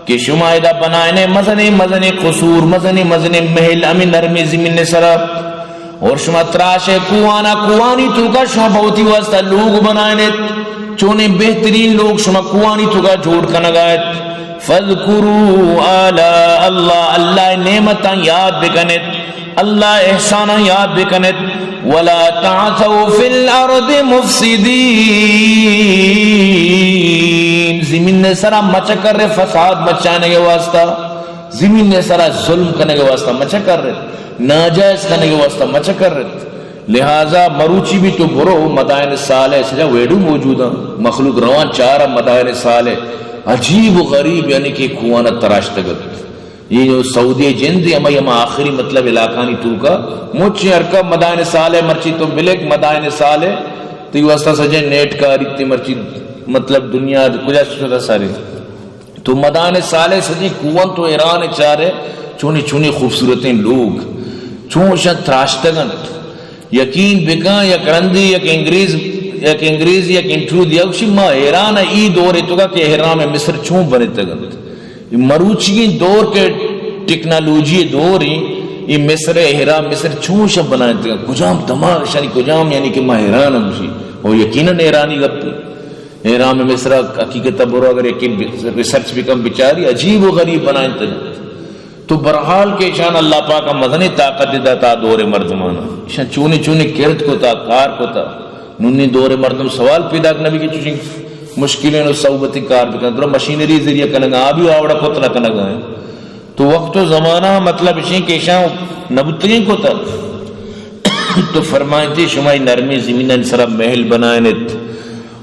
کہ شما ادا بنائنے مزنے مزنے قصور، مزنے مزنے محل ہمیں نرمی زمین سرا اور شما تراشے کوہانا، کوہانی توکا شما بہتی واسطہ لوگ بنائنت، چونیں بہترین لوگ شما کوہانی توکا جوڑ کنگا ات۔ فاذكروا آلاء الله، اللہ نعمتاں یاد بکنت، اللہ احساناں یاد بکنت۔ ولا تعثوا في الأرض مفسدين، زمین سرا مچکر فساد مچانے کے واسطہ، زمین سرا ظلم کرنے کے واسطہ مچکر، ناجائز کرنے کے واسطہ مچکر۔ لہذا مروچی بھی تو برو مدائن صالح سجا ویڈو موجود ہیں، مخلوق روان چار مدائن صالح عجیب و غریب، یعنی کہ کوہانا تراشتگت۔ یہ جو سعودی جند ہے، ہمیں ہم آخری مطلب علاقانی توکا مچ ہرکا مدائن صالح مرچی تو بلک مدائن صالح تی واسطہ سجے نیٹ کاری تی مرچی مطلب دنیا کجا شتا سارے۔ تو مدائن صالح سجی کوہن تو ایران چارے چونی چونی خوبصورتیں لوگ چون شن تراشتگنت۔ یقین بکن یک رندی یک انگریز، یک انگریز یک انٹرویو دیا گوشی ما حیران ای دور توکا کہ اہرام مصر چون بنتگنت۔ مروچی دور کے ٹیکنالوجی دور ہیں، یہ مصر اہرام مصر چون شن بنائیں تگا، کجام دماغ شانی کجام، یعنی کہ ما حیران ہم گوشی۔ اور یقیناً ایرانی گپ احرام مصر حقیقت برو اگر یقین ریسرچ بکن بچاری عجیب و غریب بنائیں تگا۔ تو برحال کہ شان اللہ پاک مزنی طاقت داتا دور مردمانا، شان چونی چونی کرد کتا، کار کتا۔ نونی دور مردم سوال پیدا نبی کہ چوشیں مشکلیں و صعوبتیں کار بکن، درا مشینری ذریعہ کنگا، آبی آوڑا کت نہ کنگا ہیں۔ تو وقت و زمانہ مطلب اشیں کہ شان نبوتگیں کتا۔ تو فرمائنتی شما ای نرمی زمینان سرا محل بنائنت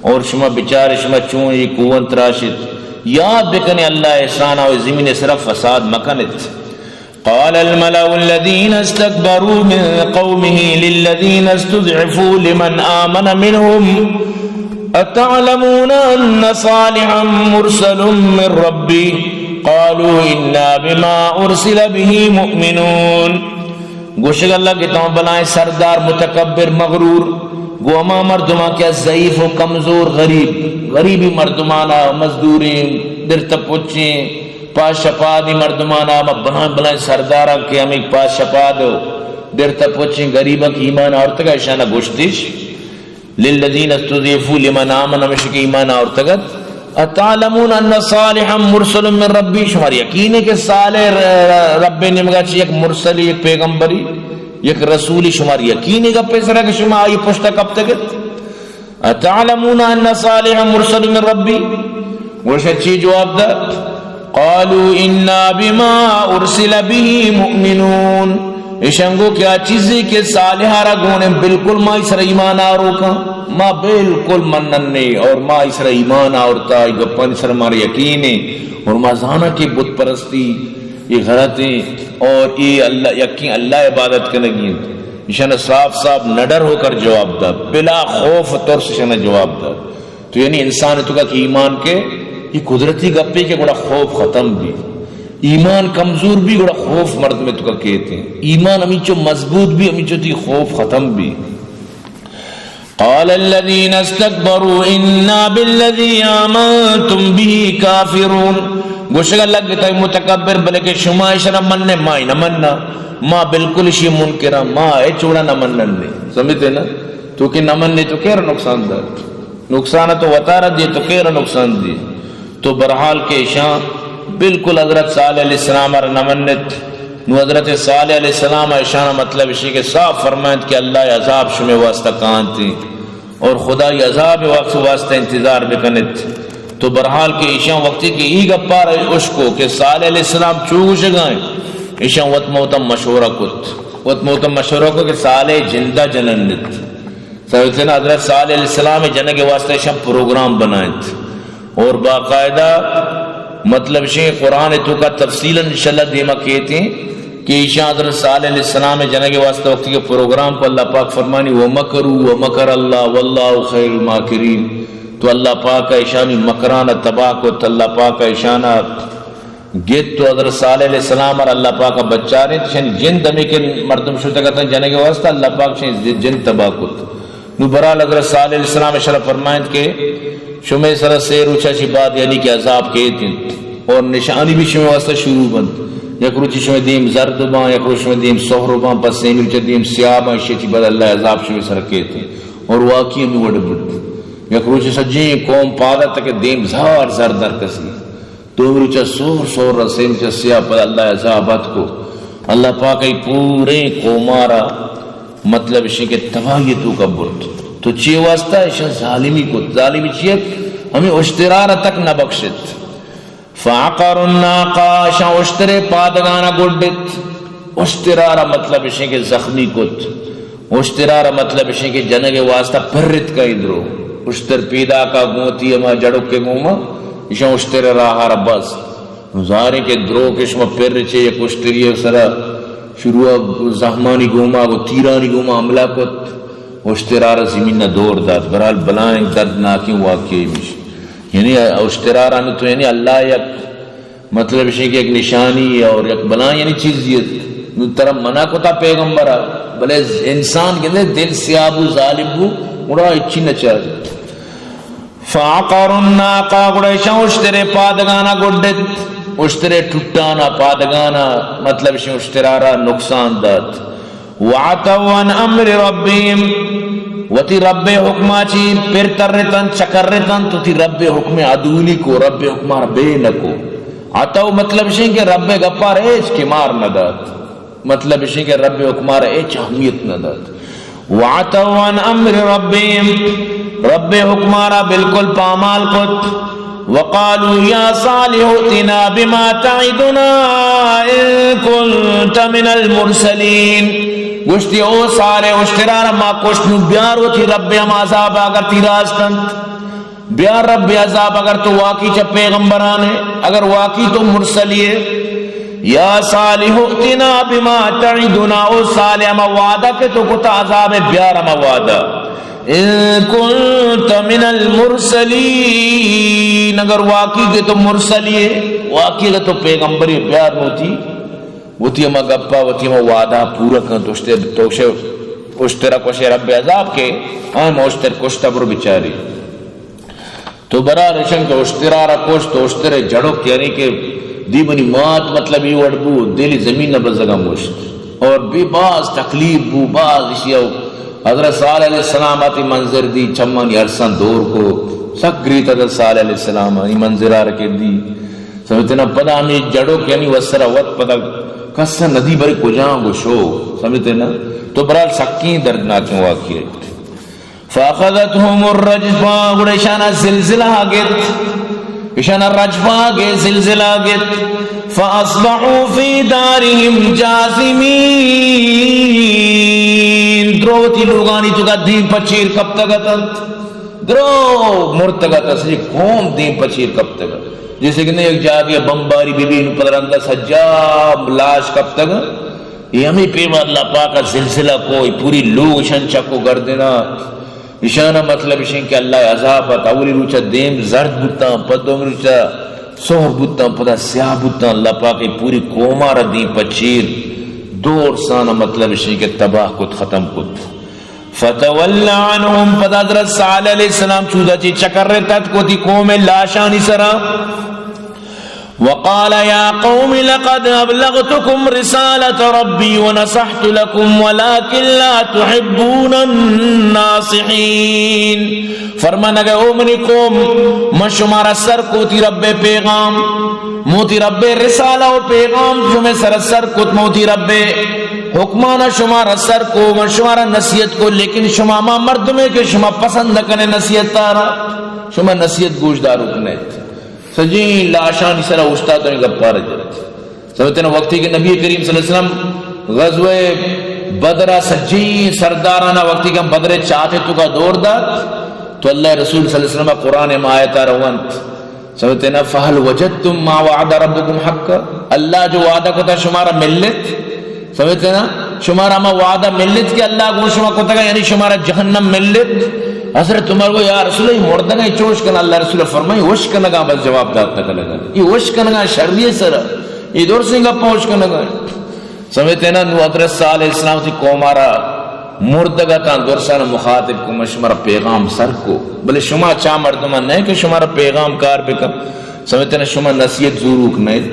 اور شما بچار شما چون ای کوہن تراشت۔ یاد بکنے اللہ احسان و زمین سرا فساد مکنت۔ قال الملأ الذين استكبروا من قومه للذين استضعفوا لمن آمن منهم أتعلمون أن صالحا مرسل من ربه قالوا إنا بما أرسل به مؤمنون۔ گوشگ اللہ کہ تمام بلائیں سردار، متکبر، مغرور، گو ہما مردماں کہ ضعیف و کمزور، غریب، غریبی مردمانا، مزدوریں، درتہ پچیں، پاس شپادی مردمانا، ہما بلائیں بلائیں سرداراں کہ ہمیں پاس شپاد و درتہ پچیں غریباں کہ ایمان آورتگا، اشانا گوشتش، للذین استضعفوا لمن آمن، ہمیشہ کہ ایمان آورتگت، اتعلمون ان صالحا مرسل من ربی، شمار یقین ہے کہ صالح ر-، ر-، رب نیمگا چی یک مرسلی، یک پیغمبری، یک رسولی، شمار یقین ہے گپے سرا کہ شما آئی پشتا کپتگت؟ اتعلمون ان صالحا مرسل من ربی؟ گوشت چی جواب دات؟ قالوا انا بما ارسل به مؤمنون۔ اشان گو کہ آ چیزی کہ صالحا را گونے بالکل ما اسرا ایمان آروکاں، ما بالکل منن نے اور ما اسرا ایمان آورتا، ای گپانی سر مارا یقین ہے اور ما زانا کہ بت پرستی یہ غلط ہیں اور یہ اللہ، یقین اللہ عبادت کنگی ہیں۔ اشان صاف صاف نڈر ہو کر جواب دا، بلا خوف و ترس اشان جواب دا۔ تو یعنی انسان توکا کہ ایمان کے، یہ قدرتی گپے کہ گڑا خوف ختم بی۔ ایمان کمزور بی گڑا خوف مردم توکا کیت ہیں۔ ایمان ہمینچو مضبوط بی، ہمینچو تی خوف ختم بی۔ قال الذين استكبروا إنا بالذي آمنتم به كافرون۔ گوشگا لگتگ متکبر، بلے کہ شما اشرا مننے، ما نہ مننا، ما بالکل اشی منکراں، ما ہچ وڑا نہ منن دے۔ سمجھتے نا؟ تو کہ نہ مننے تو کیر نقصان دات؟ نقصان تو وتارا دے، تو کیر نقصان دے؟ تو بہرحال کہ اشاں بالکل حضرت صالح علیہ السلام ءَ را نہ منت۔ نو حضرت صالح علیہ السلام ءَ اشاں مطلب اشی کہ صاف فرمائنت کہ اللہ ءِ عذاب شمے واسطہ کانتی اور خدائی عذاب وقت واسطہ انتظار بکنت۔ تو بہرحال کہ اشاں وقتی کہ ای گپار اشکو کہ صالح علیہ السلام چو گوشگائیں، اشاں وت موتم مشورہ کت، وت موتم مشورہ کت کہ صالح جندہ جننت۔ سمجھتے نا؟ حضرت صالح علیہ السلام ءِ جنگ ءِ واسطہ ایشاں پروگرام بنائینت اور باقاعدہ مطلب شے قرآن ءِ توکا تفصیلاً انشاءاللہ دیما کیتیں کہ ایشاں حضرت صالح علیہ السلام ءِ جنگ ءِ واسطہ وقتی کہ پروگرام کو، اللہ پاک فرمانی، ومکروا ومکر اللہ واللہ خیر الماکرین۔ تو اللہ پاک ءَ ایشانی مکران ءَ تباہ کت، اللہ پاک ءَ ایشانا گت و حضرت صالح علیہ السلام ءَ را اللہ پاک ءَ بچارینت، اشانی جند ہمے کہ مردم شتگ اتنت جنگ ءِ واسطہ، اللہ پاک اشانی جند تباہ کت۔ نو بہرحال حضرت صالح علیہ السلام اشرا فرمائنت کہ شمے سرا سے روچا چی بعد یعنی کہ عذاب کیت انت اور نشانی بھی شمے واسطہ شروع بنت۔ یک روچی شمے دیم زرد باں، یک روچ شمے دیم سہر باں، پس سیمی روچا دیم سیاہ باں، اشی چی بعد اللہ عذاب شمے سرا کیت انت۔ اور واقعی ہمے وڑ بوت۔ یک روچی سجیں قوم پاد اتک کہ دیم زار زرد ہر کسی۔ دومی روچا سہر سہر رسیم چہ سیاہ، پدا اللہ عذاب اتکو۔ اللہ پاک ای پوریں قومارا مطلب اشی کہ تباہی توکا برت۔ تو چی واسطہ اشاں ظالمی کت؟ ظالمی چی ات؟ ہمیں اشترارا تک نہ بخشت۔ فعقروا الناقہ، اشاں اشترے پادگانا گڈت۔ اشترارا مطلب اشی کہ زخمی کت۔ اشترارا مطلب اشی کہ جنگ واسطہ پرت کئیں درو۔ اشتر پیداکا گوں وتی ہما جڑک کے گوما، اشاں اشتر راہارا بست۔ ظاہریں کہ درو کہ شما پر چے یک اشتری سرا شروع زہمانی گوما، گو تیرانی گوما حملہ کت، اشترارا زمین نہ دور دات۔ برحال بلائیں دردناکیں واقعے میش۔ یعنی اشترارا نو تو یعنی اللہ یک مطلب اشی کہ یک نشانی اور یک بلائیں یعنی چیز یہ نو ترا منع کتا پیغمبر، بلے انسان گندے دل سیاہ بو، ظالم بو، گڑا اچی نہ چاہت۔ فعقروا الناقہ، گڑا اشاں اشترے پادگانا گڈت، اشترے ٹٹانا پادگانا، مطلب اشی اشترارا نقصان دات۔ وعتوا عن امر ربهم، وتی رب حکما چی پر ترتن، چکرتن، تو تی رب حکم عدولی کو، رب حکمار بے نکو۔ عتوا مطلب اشی کہ رب گپار ایچ کمار نہ دات۔ مطلب اشی کہ رب حکمار ایچ اہمیت نہ دات۔ وعتوا عن امر ربهم، رب حکمارا بالکل پامال کت۔ وقالوا یا صالح ائتنا بما تعدنا ان کنت من المرسلین۔ گوشتی، او صالح، اشترارا ما کشت، نو بیار وتی رب ہم عذاب اگر تی راست انت۔ بیار رب عذاب اگر تو واقعی چہ پیغمبران ئے، اگر واقعی تو مرسلی ئے۔ یا صالح ائتنا بما تعدنا، او صالح ہما وعدہ کہ تو کتا عذاب بیار ہما وعدہ۔ ان کنت من المرسلین، اگر واقعی کہ تو مرسلی ئے، واقعی اگر تو پیغمبر ئے، بیار نو تی وتی ہما گپا، وتی ہما وعدہ پورا کن، تو اشتر، تو شے، اشترا کشے رب عذاب کے، ہاں ما اشتر کشتا برو بچاری۔ تو برار اشن کہ اشترارا کشت، تو اشتر جڑک یعنی کہ دی منی مات مطلب یہ وڑ بو، دلی زمین نہ بزگا مشت۔ اور بے باز تکلیف بو، باز اشی او حضرت صالح علیہ السلام آتی منظر دی، چمانی ارسان دور کو، سک گریت حضرت صالح علیہ السلام ای منظر آر کے دی۔ سمجھتے نا؟ پدا ہمیں جڑک یعنی وسرا وت پدا کس ندی بری کجاں گو شو۔ سمجھتے نا؟ تو برحال سکیں دردناکیں واقعہ۔ فاخذتهم الرجفہ، گڑا اشانا زلزلہ گت، اشانا رجفہ گت، زلزلہ گت۔ فاصبحوا فی دارهم جاثمین، دروتی لوگانی تو کا دیم پچیر کپتگت انت۔ درو مرتگ ات، اصلی قوم دیم پچیر کپتگ۔ جیسے کہ نہ یک جاگے بمباری بی بی نو پدا رندا سجا لاش کپتگ۔ یہ ہمیں پیما اللہ پاک زلزلہ کو، یہ پوری لوگ اشان چکو گردنا۔ اشانا مطلب اشیں کہ اللہ عذاب ات، اولی روچا دیم زرد بوتاں، پد دومی روچا سہر بوتاں، پدا سیاہ بوتاں۔ اللہ پاک یہ پوری قوما را دیم پچیر دور سانا مطلب اشیں کہ تباہ کت، ختم کت۔ فتول عنهم، پدا حضرت صالح علیہ السلام چودا چی چکر رتت کو تی قوم لاشانی سرا۔ وقال يا قوم لقد أبلغتكم رسالة ربي ونصحت لكم ولكن لا تحبون الناصحين۔ فرمانگا، او منی قوم، من شمارا سر کو تی رب پیغام، موتی رب رسالہ و پیغام شمے سر سر کت، موتی رب حکمانا شمارا سر کو، من شمارا نصیحت کو، لیکن شما ما مردمے کہ شما پسند نہ کنے نصیحت تارا، شما نصیحت گوش داروک نیت۔ سجیں لاشانی سرا اوشتات و گپا را جت۔ سمجھتے نا، وقتی کہ نبی کریم صلی اللہ علیہ وسلم غزوہ بدر سجیں سردارانا وقتی کہ ہم بدر چاتے تو کا دور دات، تو اللہ رسول صلی اللہ علیہ وسلم قرآن ما آیتا روانت۔ سمجھتے نا، فهل وجدتم ما وعد ربكم حقا، اللہ جو وعدہ کتا شمارا ملت؟ سمجھتے نا، شمارا ہما وعدہ ملت کہ اللہ گو شما کتگا، یعنی شمارا جہنم ملت؟ حضرت عمر گو، یا رسول اللہ، مردگا چوش کن؟ اللہ رسول فرمائی، وش کنگا بس جواب دات نہ کنگا۔ یہ وش کنگا شریع سر، یہ دور سے گپا وش کنگا۔ سمجھتے نا، نو حضرت صالح علیہ السلام تی قومارا مردگا تاں درسان مخاطب کو، من شمارا پیغام سر کو، بلے شما چا مردمان نہ کہ شمارا پیغام کار بکن۔ سمجھتے نا، شما نصیحت زوروک نیت۔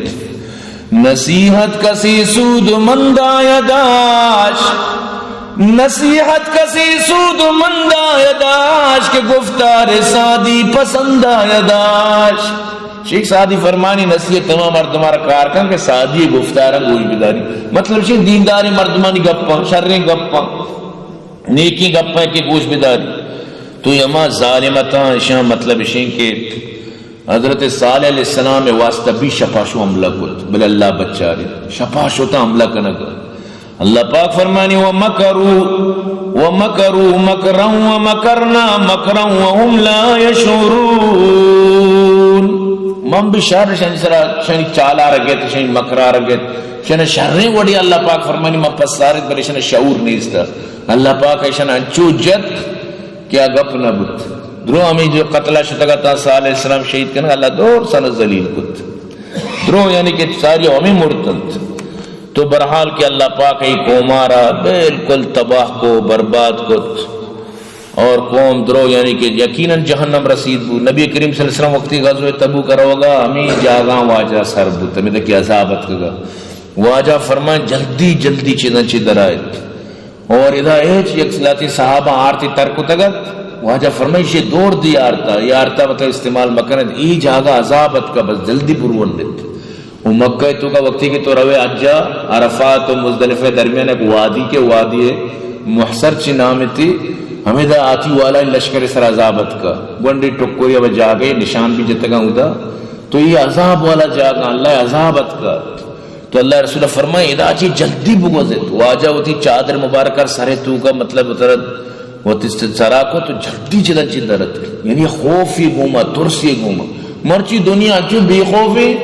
نصیحت کسی سود مندایہ داشت، نصیحت کسی سود مندایہ داشت، کہ گفتار سعدی پسندایہ داشت۔ شیخ سعدی فرمانی، نصیحت تمام مردمارا کار کن کہ سعدی گفتارا گوش بداری۔ مطلب شی دیندار مردمانی گپاں، شریں گپاں، نیکی گپاں کہ گوش بداری۔ تو ہما ظالمتاں اشاں مطلب اشیں کہ حضرت صالح علیہ السلام واسطہ بھی شپا شو حملہ کت، بلے اللہ بچاری۔ شپا شو تا حملہ کنگ۔ اللہ پاک فرمانی، ومکروا، ومکروا مکرا ومکرنا مکرا وهم لا یشعرون۔ من بھی شر شنی سرا، شنی چالا رگت، شنی مکرا رگت، شنی شریں وڑی اللہ پاک فرمانی، من پسارت، بلے شنی شعور نیست۔ اللہ پاک شنی انچو جت کہ آ گپ نہ بوت۔ درو ہمیں جو قتلہ شتگا تا صالح علیہ السلام شہید کنگا، اللہ دور سن ذلیل کت۔ درو یعنی کہ ساری ہمیں مرتنت۔ تو برحال کہ اللہ پاک ای قومارا بالکل تباہ کو، برباد کت۔ اور قوم درو یعنی کہ یقیناً جہنم رسید بو۔ نبی کریم صلی اللہ علیہ وسلم وقتی غزوہ تبوک روگا ہمیں جاگاں واجہ سر بوت، ہمیں تک عذاب اتکگا۔ واجہ فرمائیں، جلدی جلدی چیزاں چی درائے۔ اور ادا ہچ یک لاتی صحابہ آرتی تر کتگ ات۔ واجہ فرمائش، یہ دور دی آرتا، یہ آرتا مطلب استعمال مکن ات، ای جاگہ عذاب اتکا، بس جلدی برون بیت۔ و مکہ تو کا وقتی کہ تو روے حجا، عرفات و مزدلفہ درمیان ایک وادی کے، وادی محصر چی نام تی، ہمیں دا آتی والا لشکر سر عذاب اتکا، گونڈی ٹکوری و جاگے نشان بھی جتگا ادا، تو یہ عذاب والا جاگہ، اللہ عذاب اتکا۔ تو اللہ رسول فرمائے، ادا چی جلدی بگوزت۔ واجہ وتی چادر مبارک سر توکا، مطلب، اترت، وتی سرا کو تو جلدی چدن چی درت۔ یعنی خوفی گوما، ترسی گوما۔ مرچی دنیا چو بے خوفی،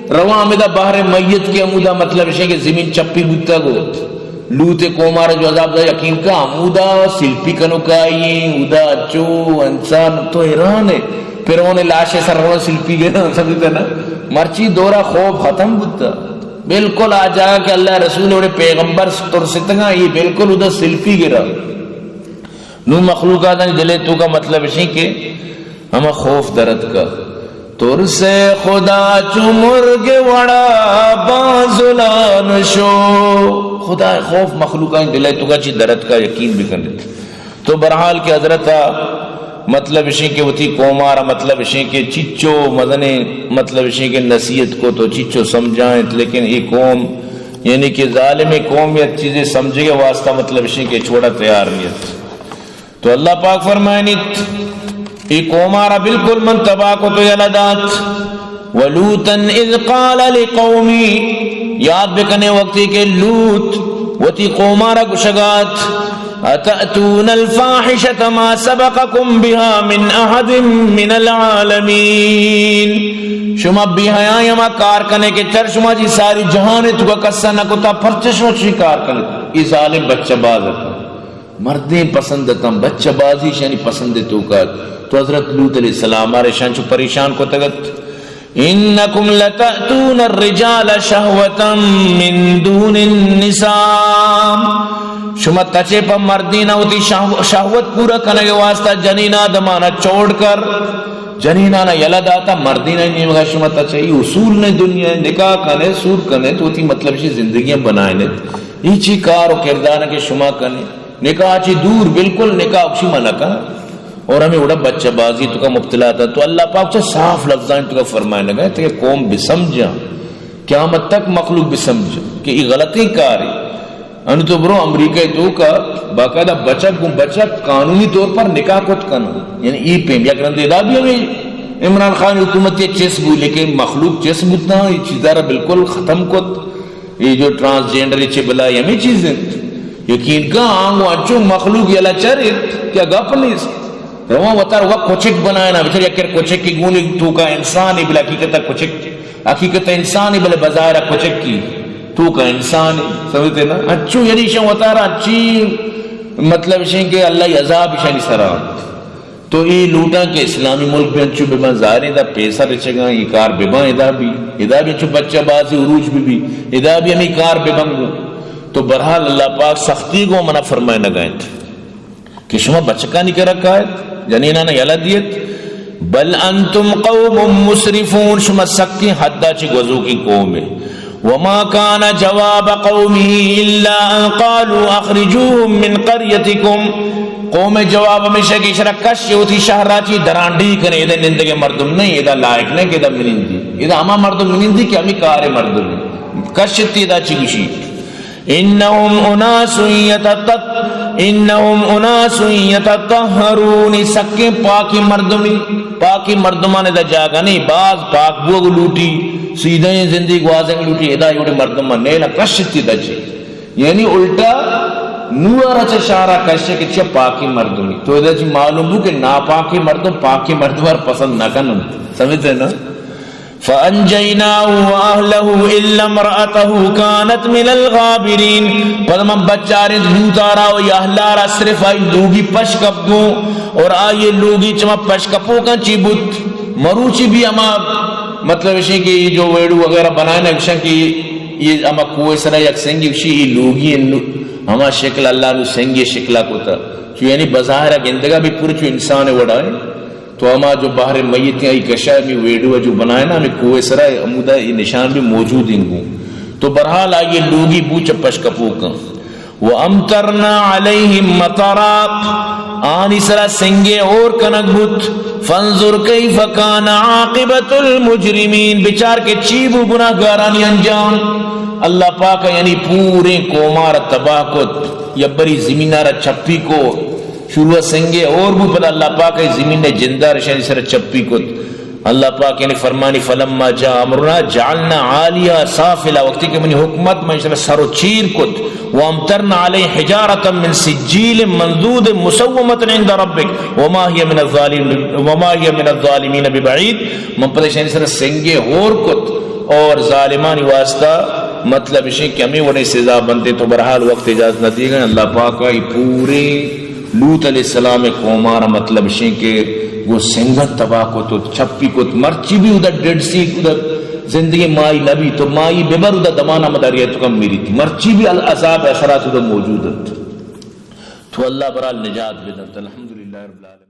رواں ہمدا بحر میت کے ہمودا، مطلب، اشیں کہ زمین چپی بوتا گو۔ لوت قومار جو عذاب دا یقین کا، ہمودا سلپی کنو کائی، ہمودا چو انسان تو حیران ہے۔ فرعون لاش سر رواں سلپی گنا، سمجھتے نا؟ مرچی دورا خوف ختم بوتا۔ بالکل آ جاگہ کہ اللہ رسول اور پیغمبر ترستگاں، یہ بالکل ادا سلپی گرا۔ نو مخلوقات دلے تو کا مطلب اشیں کہ ہما خوف درت کا۔ ترس خدا چو مرگ وڑا بانزلان شو۔ خدا خوف مخلوقات دلے تو کا چی درت کا یقین بکنت۔ تو برحال کہ حضرت مطلب اشیں کہ وتی قومارا مطلب اشیں کہ چچو مزنیں مطلب اشیں کہ نصیحت کو تو چچو سمجھائیں، لیکن ای قوم یعنی کہ ظالم قوم یک چیزے سمجھے کے واسطہ مطلب اشیں کہ چھوڑا تیار نہیں۔ تو اللہ پاک فرمائنیت، ای قومارا بالکل من تباہ کو تو یلا دات۔ ولوطا اذ قال لقومه، یاد بکنے وقتی کہ لوط وتی قومارا گشگات، اتأتون الفاحشة ما سبقكم بها من احد من العالمین، شما بے حیائی ہما کار کنے کہ چر شما جی ساری جہان تو کا کسا نہ کتا، پرچہ شما چی کار کنے؟ ای ظالم بچہ باز اتاں، مردیں پسند اتاں، بچہ بازی شانی پسند تو کا۔ تو حضرت لوط علیہ السلام آرے شان چو پریشان کو تگت۔ انکم لتأتون الرجال شهوة من دون النساء۔ شما تچے پہ مردین وتی شہو-، شہوت پورا کنگ واسطہ جنین آدمانا چوڑ کر، جنینانا یلہ داتا، مردین نیمگا شما تچے۔ ای اصول نے دنیا، نکاح کنے، سور کنے، تو وتی مطلب شی زندگیاں بنائنے۔ ای چی کار و کردار کہ شما کنے۔ نکاح چی دور، بالکل نکاح شما نہ کن۔ اور ہمیں وڑا بچہ بازی تو کا مبتلا تھا۔ تو اللہ پاک چا صاف لفظاں تو کا فرمائے لگا ہے، تو کہ قوم بسمجھا، قیامت تک مخلوق بسمجھا کہ یہ غلطی کار ہے۔ انو تو برو امریکہ تو کا باقاعدہ بچک گوں بچک قانونی طور پر نکاح کت کن۔ یعنی ای پیم یک رندے دا بھی ہمیں عمران خان حکومت یہ چس بو، لیکن مخلوق چس بوتا، یہ چیزا را بالکل ختم کت۔ یہ جو ٹرانسجینڈر چے بلا ہمیں چیز انت۔ یقین کا آنگو انچو مخلوق یلا چر انت کہ گپ نیست۔ رواں وتار وک کچک بنائنا، بچار یک کر کچک کی گونی تو کا انسان ہے، بلا حقیقت کچک، حقیقت انسان ہے، بلے بظاہر کچک کی تو کا انسان ہے۔ سمجھتے نا؟ انچو یعنی شن وتار انچی مطلب شن کہ اللہ عذاب شنی سرا۔ تو اے لوٹاں کہ اسلامی ملک بھی انچو ببن، ظاہر ہے ادا پیسہ رچگاں، اے کار ببن، ادا بھی، ادا بھی انچو بچہ بازی عروج بھی بھی، ادا بھی ہمیں کار ببن گو۔ تو برحال اللہ پاک سختی گو منا فرمائے نگائیں کہ شما بچکانی کرا کائے، جنینانا یلا دیت۔ بل انتم قوم مسرفون، شما سکیں حدا چی گوزوکیں قوم ہے۔ وما كان جواب قومه إلا أن قالوا أخرجوهم من قريتكم۔ قوم جواب ہمیشہ کہ اشرا کش وتی شہرا چی درانڈی کنے، ادا نندگے مردم نہیں، ادا لائق نہیں کہ ادا منندی، ادا ہما مردم منندی کہ ہمیں کار مردم کش تی ادا چی گشی۔ انهم اناس يتطهر-، انهم اناس يتطهرون، سکیں پاکی مردمی، پاکی مردمان ادا جاگہ نہیں، باز پاک بوگ لوٹی، سیدھیں زندگی گوازنگ لوٹی، ادا یوڑے مردمان نیلا کشتی دا چی۔ یعنی الٹا نو آرا چہ شہرا کشے کہ چہ پاکی مردمی۔ تو ادا چی معلوم بو کہ ناپاکی مردم پاکی مردم آر پسند نہ کنن۔ سمجھتے نا؟ فأنجيناه وأهله إلا امرأته كانت من الغابرين۔ پد من بچاریں دوتارا و اہلارا، صرف آئی لوگی پش کپ گوں، اور آئی لوگی چما پش کپوکاں چی بوت، مروچی بھی ہما مطلب اشیں کہ یہ جو ویڈیو وغیرہ بنائے نا، اشاں کہ یہ ہما کوہ سرا یک سنگی اشی، یہ لوگی انو ہما شکل اللہ نو سنگی شکلا کوتا، چو یعنی بظاہر گندگا بھی پورا چو انسان وڑا ہے۔ تو ہما جو بحر میت ہیں، ای کشا ہمیں ویڈیو جو بنائے نا، ہمیں کوہ سرا، ہمودا یہ نشان بھی موجود ہیں گوں۔ تو برحال آئیے لوگی بوچ پش کپوکاں۔ وَأَمْطَرْنَا عَلَيْهِمْ مَطَرًا، آنی سرا سنگے اور کنگ بوت۔ فَانْظُرْ كَيْفَ كَانَ عَاقِبَةُ الْمُجْرِمِينَ، بچار کہ چی بو گناہگارانی انجام۔ اللہ پاک یعنی پوریں قومار تباہ کت، یبری زمینارا چپی کو۔ شروع سنگے اور بو، پدا اللہ پاک ء زمین ء جندار اشانی سر چپی کت۔ اللہ پاک یعنی فرمانی، فلما جاء امرنا جعلنا عاليها سافلها، وقتی کہ منی حکمت من اشرا سر و چیر کت، وامطرنا عليهم حجارة من سجيل منضود مسومة عند ربك وما هي من الظالم-، وما هي من الظالمين ببعيد، من پدا اشانی سر سنگے ہور کت اور ظالمانی واسطہ مطلب اشیں کہ ہمیں وڑیں سزا بنتے۔ تو برحال وقت اجازت نہ دیگا، اللہ پاک ء پورے لوط علیہ السلام ء قومارا مطلب شیں کہ گو سنگت تباہ کت و چپی کت، مرچی بھی ادا ڈیڈ سی ادا زندگی مائی نبی تو مائی ببر ادا دمانا مداری تو کم میری تھی، مرچی بھی العذاب اثرات ادا موجود انت۔ تو اللہ برال نجات بدنت۔ الحمدللہ رب العالمین۔